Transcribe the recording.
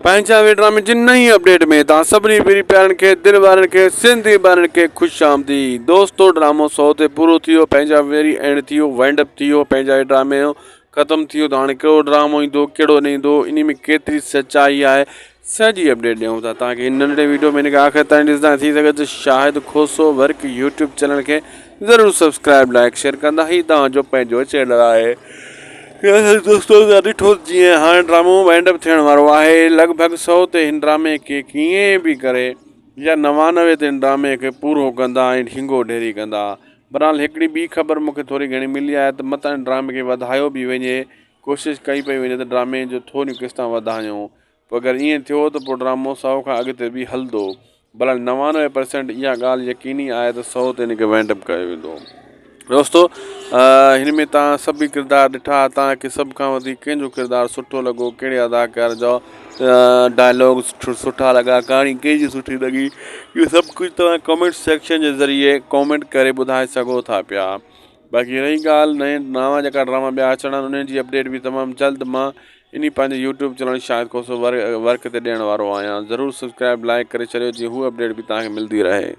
پنهنجا وي ڊرامي جي نئين اپڊيٽ ۾ توهان سڀني پرين پيارن کي دل وارن کي سنڌي ٻارن کي خوش آمديد دوستو ڊرامو سو تي پورو ٿي ويو پنهنجا ويري اينڊ ٿي ويو وائنڊ اپ ٿي ويو پنهنجا وي ڊرامي جو ختم ٿي ويو ته هاڻي ڪهڙو ڊرامو ايندو ڪهڙو نه ايندو انهي ۾ ڪيتري سچائي آهي سڄي اپڊيٽ ڏيون ٿا توهان کي هن ننڍڙي ويڊيو ۾ هن کي آخر تائين ڏسندا ٿي سگهي ته Shahid Khoso work YouTube channel کي ضرور سبسڪرائب لائڪ شيئر ڪندا هي توهان جو پنهنجو چينل آهي دوستو ڏٺو جيئن هاڻي ڊرامو وائنڊ اپ ٿيڻ وارو آهي لڳ ڀڳ سو تي هن ڊرامي کي ڪيئن به ڪري يا 99 تي هن ڊرامي کي پورو ڪندا ۽ ڍينگو ڍيري ڪندا بهرحال هڪڙي ٻي خبر مونکي ٿوري گهڻي ملي آهي ته متان ڊرامي کي وڌايو به وڃي ڪوشش ڪئي پئي وڃي ته ڊرامي جو ٿوريون قسطان وڌايون پوء اگر ائين ٿيو ته پوء ڊرامو سئو کان اڳتي به هلندو. بهرحال 99 پرسينٽ اها ڳالهه يقيني آهي ته سئو تي ان کي وائنڊ اپ ڪيو ويندو. دوستو هن ۾ توهان سڀئي ڪردار ڏٺا توهان کي سڀ کان وڌيڪ ڪنهن جو ڪردار سٺو لڳو ڪهڙي اداڪار جا ڊائلاگ سٺا لڳا ڪهاڻي ڪنهن جي سٺي لڳي اهو سڀ ڪجهه توهان ڪمينٽ سيڪشن جي ذريعي ڪمينٽ ڪري ٻڌائي سگهو ٿا پيا باقي رهي ڳالهه نئين نوان جيڪا ڊراما ٻيا اچڻا آهن انهن جي اپڊيٽ به تمام جلد مان انهي پنهنجي YouTube channel Shahid Khoso work تي ڏيڻ وارو آهيان ضرور سبسڪرائب لائڪ ڪري ڇڏيو جيئن هو اپڊيٽ به توهان کي ملدي رهي.